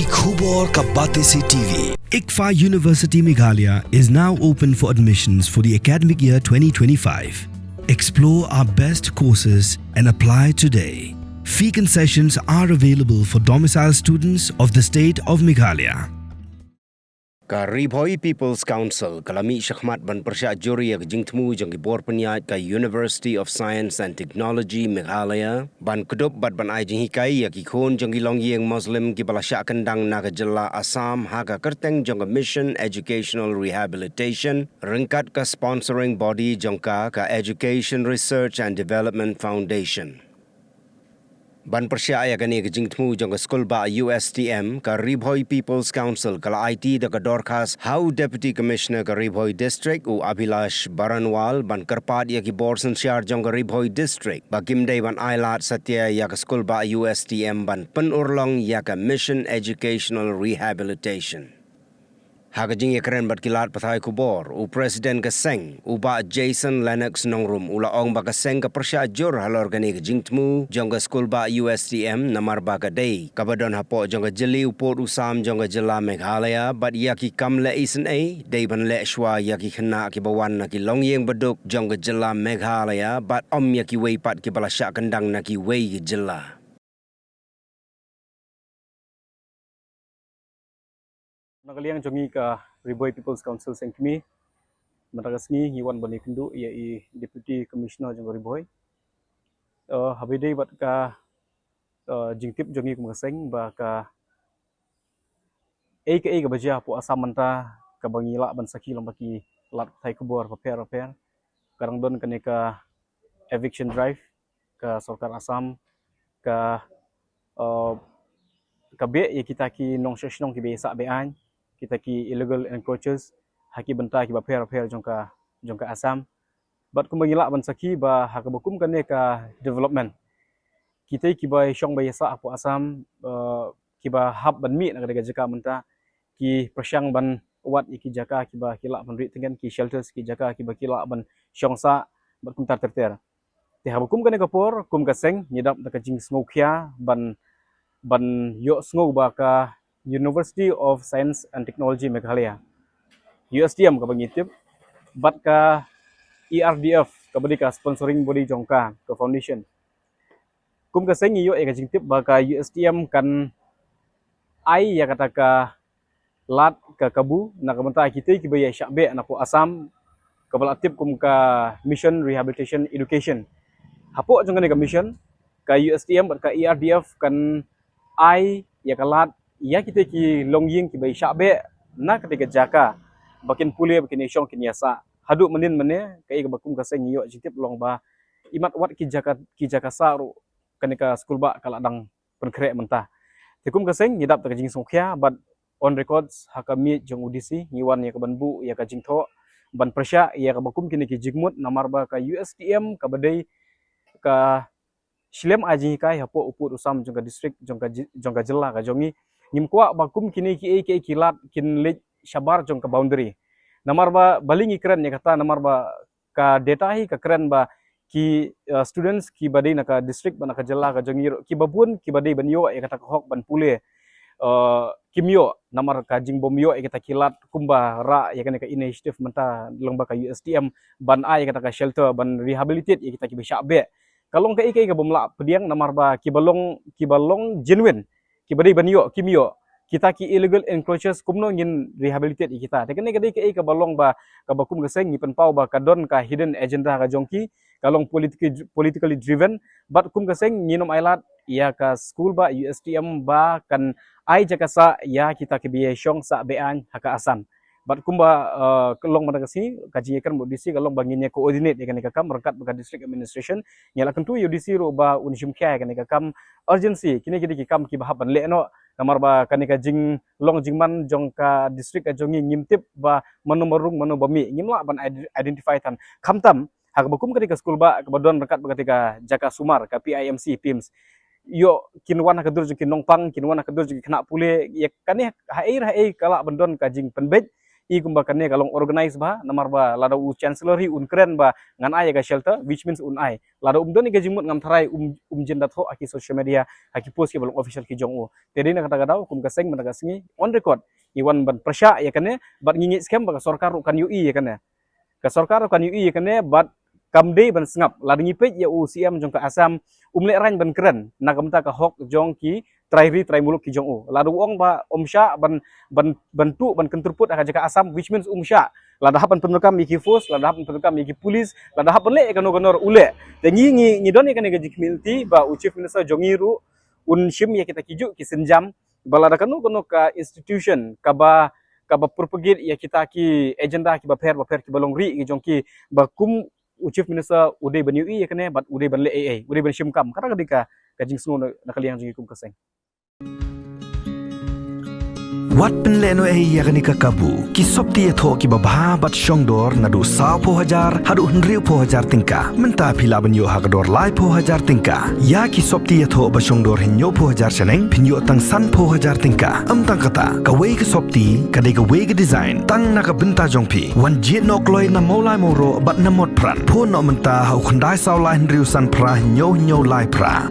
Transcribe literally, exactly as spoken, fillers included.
Khubor ka Batesi T V. ICFAI University Meghalaya is now open for admissions for the academic year twenty twenty-five. Explore our best courses and apply today. Fee concessions are available for domicile students of the state of Meghalaya. Ka Ri Bhoi People's Council ka la mih shakhmat ban pyrshah jur ïa ka jingthmu jong ki bor pynïaid ka University of Science and Technology Meghalaya ban kdup bad ban ai jinghikai ïa ki khun jong ki longïing Muslim kiba la shah kyndang na ka jylla Assam ha ka kyrteng jong ka Mission Educational Rehabilitation ryngkat ka sponsoring body jong ka, ka Education Research and Development Foundation. Ban pyrshah ïa kane ka jingthmu jong ka skulbah U S T M, ka Ri Bhoi People's Council ka la aiti da ka dorkhas ha u Deputy Commissioner ka Ri Bhoi District, u Abhilash Baranwal, ban kyrpad ïa ki bor synshar jong ka Ri Bhoi District ba kim dei ban ailad satia ïa ka skulbah U S T M ban pynurlong ïa ka Mission Educational Rehabilitation. Ha ka jingïakren bad ki lad pathai khubor, u President ka seng, u Bah Jason Lennox Nongrum, u la ong ba ka seng ka pyrshah jur halor kane ka jingthmu jong ka skulbah U S T M, namar ba ka dei kaba don hapoh jong ka jylliew pud u sam jong ka jylla Meghalaya, bad ïa ki kam leh isynei dei ban leh shuwa ïa ki khynnah kiba wan na ki longïing baduk jong ka jylla Meghalaya, bad ym ïa kiwei pat kiba la shah kyndang na kiwei ki jylla. Na ka liang jong ngi ka Ri Bhoi People's Council Seng Kmie, mynta ka sngi ngi wan ban ïakynduh ïa i Deputy Commissioner jong ka Ri Bhoi. Eh, haba ïadei bad ka, eh, jingtip jong ngi kum ka seng ba ka ei kaei kaba jia hapoh Assam mynta kaba ngi lah ban sakhi lyngba ki lad pathai khubor bapher bapher. Ka dang don kane ka eviction drive ka sorkar Assam ka, eh, ka beh ïa kita ki nongshong shnong kiba ïasah be-aiñ, kita ki illegal encroachers ha ki bynta kiba pher bapher jong ka, jong ka Assam. Bad kumba ngi lah ban sakhi ba ha kaba kum kane ka development, kita kiba shong ba ïasah hapoh Assam, eh, kiba hap ban mih na ka jaka mynta, ki pyrshang ban wad ïa ki jaka kiba ki lah ban ri tyngen, ki shelters, ki jaka kiba ki lah ban shong sah bad kumta ter ter. Te haba kum kane ka por, kum ka seng ngi dap da ka jingsngewkhia ban, ban ïohsngew ba ka University of Science and Technology Meghalaya, U S T M kaba ngi tip, bad ka E R D F kaba dei ka sponsoring body jong ka, ka foundation. Kum ka seng ngi ïoh ïa ka jingtip ba ka U S T M kan ai ïa kata ka lad ka kabu na ka bynta kita kiba ïa shah beh na hapoh Assam kaba la tip kum ka Mission Rehabilitation Education. Hapoh jong kane ka mission, ka U S T M bad ka E R D F kan ai ïa ka lad ïa kita ki longïing kiba ïa shah beh na kata ka jaka ba kin pule, ba kin ïa shong, kin ïa sah. Haduh mynnin mynne kaei kaba kum ka seng ngi ïoh jingtip long ba imat wat ki jaka, ki jaka sah ruh kane ka skulbah ka la dang pynkhreh mynta. Te kum ka seng ngi dap da ka jingsngewkhia bad on records ha ka miej jong u D C ngi wan ïa ka ban buh ïa ka jingthoh ban pyrshah ïa kaba kum kine ki jingmut, namar ba ka U S T M kaba dei ka shlem ai jinghikai hapoh u pud u sam jong ka district, jong ka ji-, jong ka jylla ka jong ngi. Ngim kwah ba kum kine kiei kiei ki lad kin leit shabar jong ka boundary. Namar ba balei ngi kren ïa kata, namar ba ka data hi ka kren ba ki, uh, students kiba dei na ka district bad na ka jylla ka jong ngi ruh kiba bun kiba dei ban ïoh ïa kata ka hok ban pule, uh, kim ïoh namar ka jingbym ïoh ïa kita ki lad kumba rah ïa kane ka initiative mynta lyngba ka U S T M ban ai ïa kata ka shelter, ban rehabilitate ïa kita kiba shah beh. Ka long kaei kaei kabym lah pdiang namar ba kiba long, kiba long genuine, kiba dei ban ïoh kim ïoh. Kita ki illegal encroachers kumno ngin rehabilitate ïa kita? Te kane ka dei kaei kaba long ba kaba kum ka seng ngi pynpaw ba ka don ka hidden agenda ka jong ki, ka long politically, politically driven. Bad kum ka seng ngin ym ailad ïa ka skulbah U S T M ba kan ai jaka sah ïa kita kiba ïa shong sah be-aiñ ha ka Assam. Bad kumba, uh, ka long mynta ka sngi ka jingïakren bad u D C ka long ba ngin ïa coordinate ïa kane ka kam ryngkat bad ka district administration. Ngi la kyntu ïa u D C ruh ba un shim khia ïa kane ka kam urgency. Kine ki dei ki kam kiba hap ban leh noh namar ba kane ka jinglong jingman jong ka district ka jong ngi ngim tip ba mano ba rung mano ba mih, ngim lah ban ide-, identify than. Khamtam ha kaba kum kane ka skulbah kaba don ryngkat bad kane ka jaka sumar ka P I M C, PIMS, ïoh kin wan ha ka dur jong ki nongpang, kin wan ha ka dur jong ki khynnah pule, ïa kane haei haei ka lah ban don ka jingpynbeit i kumba kane ka long organize bha, namar ba lada u chancellor hi un kren ba ngan ai ïa ka shelter, which means un ai. Lada um don ïa ka jingmut ngam tharai um, um jin da thoh ha ki social media, ha ki post kiba long official ki jong u. Te dei na kata ka daw, kum ka seng mynta ka sngi, on record, ngi wan ban pyrshah ïa kane, bad ngi ngeit skhem ba ka sorkar ruh kan ïohi ïa kane. Ka sorkar ruh kan ïohi ïa kane, bad kam dei ban sngap. Lada ngi peit ïa u C M jong ka Assam, um lehraiñ ban kren na ka bynta ka hok jong ki trai ri trai muluk ki jong u. Lada u ong ba um shah ban, ban, ban tuh, ban kyntur put ha ka jaka Assam, which means um shah. Lada hap ban pyndonkam ïa ki force, lada hap ban pyndonkam ïa ki police, lada hap ban leh ïa kano kano ruh u leh. Te ngi, ngi, ngi don ïa kane ka jingkhmih lynti ba u Chief Minister jong ngi ruh un shim ïa kita ki juh ki sienjam, ba lada kano kano ka institution kaba, kaba propagate ïa kita ki agenda kiba pher ba pher kiba long ri ki jong ki, ba kum u Chief Minister u dei ban ïohi ïa kane, bad u dei ban leh ei ei, u dei ban shim kam. Kata ka dei ka, ka jingsngew na, na ka liang jong ngi kum ka seng. Wat pynlehnohei ïa kane ka kabu. Ki sopti ïathoh kiba bha bad shongdor naduh sawphew hajar haduh hynriewphew hajar tyngka. Mynta phi lah ban ïoh ha ka dor laiphew hajar tyngka. Ïa ki sopti ïathoh ba shongdor hynñiewphew hajar shaneng, phin ïoh tang sanphew hajar tyngka. Ym tang kata, kawei ka sopti ka dei kawei ka design, tang na ka bynta jong phi. Wan jied noh kloi na Mawlai Mawroh bad na Motphran. Phone noh mynta ha u khyndai saw lai hynriew san phra hynñiew hynñiew lai phra.